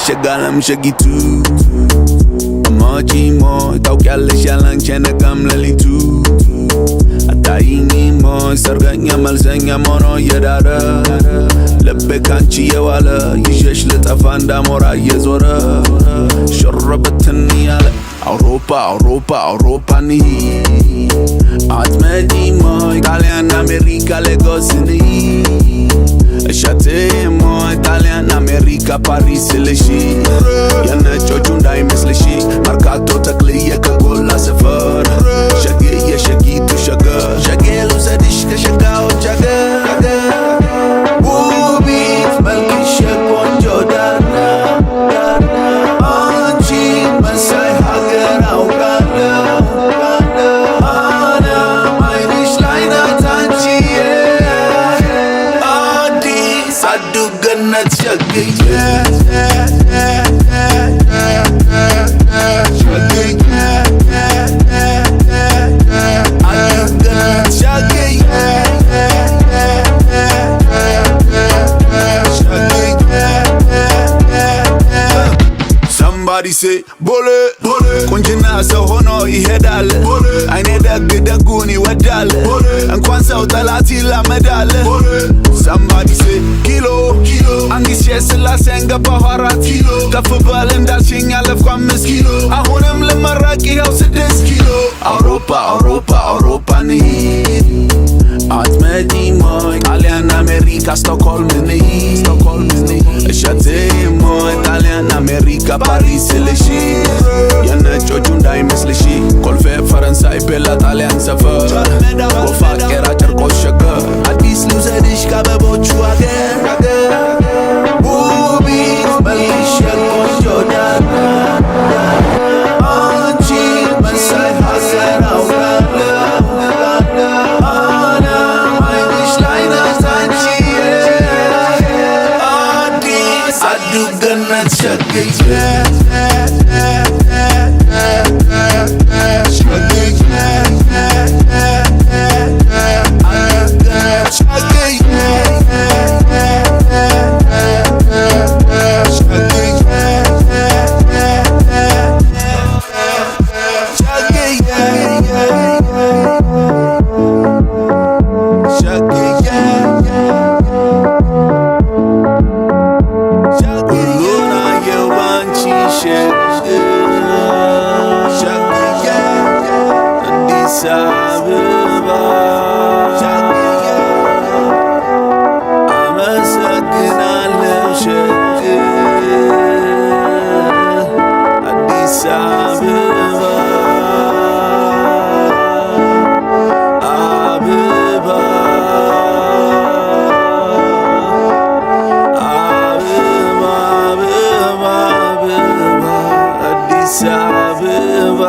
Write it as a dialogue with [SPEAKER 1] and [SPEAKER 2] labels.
[SPEAKER 1] ሸጋለም ሸጊቱ አማጪሞ ታውቂያለሽ ያላንቺ አይነጋም ሌሊቱ አታይኝም ወይ ሰርገኛ መልሰኛም ሆኖ እየዳረ ልቤ ካንቺ የዋለ ይዤሽ ልጠፋ እንዳሞራ እየዞረ ሽር ብትን ያለ አውሮፓ አውሮፓ አውሮፓ እንሂድ አትመጪም ወይ ጣሊያን አሜሪካ ሌጎስ እንሂድ እሸቴም ወይ ጣሊያን አሜሪካ ፓሪስ ልሽ የነጮቹ እንዳይመስልሽ መርካቶ ተክልዬ ከጎላ ሰፈር ሸግዬ ሸጊቱ ሸገር ሸጌ ልውሰድሽ ከሸጋዎች አገር ውቢት መልክሽ የቆንጆ ዳር አንቺን መሳይ ሀገር አውቃለሁ ዓለም አይንሽ ላይ ናት አንቺዬ አዲስ አዱ ገነት ሸግዬ ሸግዬ አዱ ገነት ሸግዬ ሸግዬ Somebody say ቦሌ ቁንጅና ሰው ሆኖ ይሄዳል። አይኔ ደግ ደጉን ይወዳል። እንኳን ሰው ጠላት ይላመዳል። Somebody say ኪሎ አንጊሴ ስላሴን ገባሁ 4 ኪሎ ከፍ በል እንዳልሽኝ አለፍኩ 5 ኪሎ አሁንም ልመረቅ ይኸው 6 ኪሎ አውሮፓ አውሮፓ አውሮፓ እንሂድ አትመጪም ወይ ጣሊያን አሜሪካ ስቶክሆልም እንሂድ እሸቴም ወይ ጣሊያን አሜሪካ ፓሪስ ልሽ የነጮቹ እንዳይመስልሽ ኮልፌ ፈረንሳይ ቤላ ጣሊያን ሰፈር ጎፋ ቄራ ጨርቆስ ሸገር አዲስ ልውሰድሽ ከአበቦቹ አገር ውቢት መልክሽ የቆንጆ ዳር አንቺን መሳይ ሀገር አውቃለሁ ዓለም አይንሽ ላይ ናት አንቺዬ አዲስ አዱ ገነት ሸግዬ ሸግዬ አዱ ገነት ሸግዬ ሸግዬ ሸግዬ ሸግዬ ሁሉን አየሁ ባንቺ ሸግዬ አዲስ አበባ ሸግዬ አመሰግናለሁ ሸግዬ አዲስ አበባ አበባ አበባ አበባ አበባ አዲስ አበባ።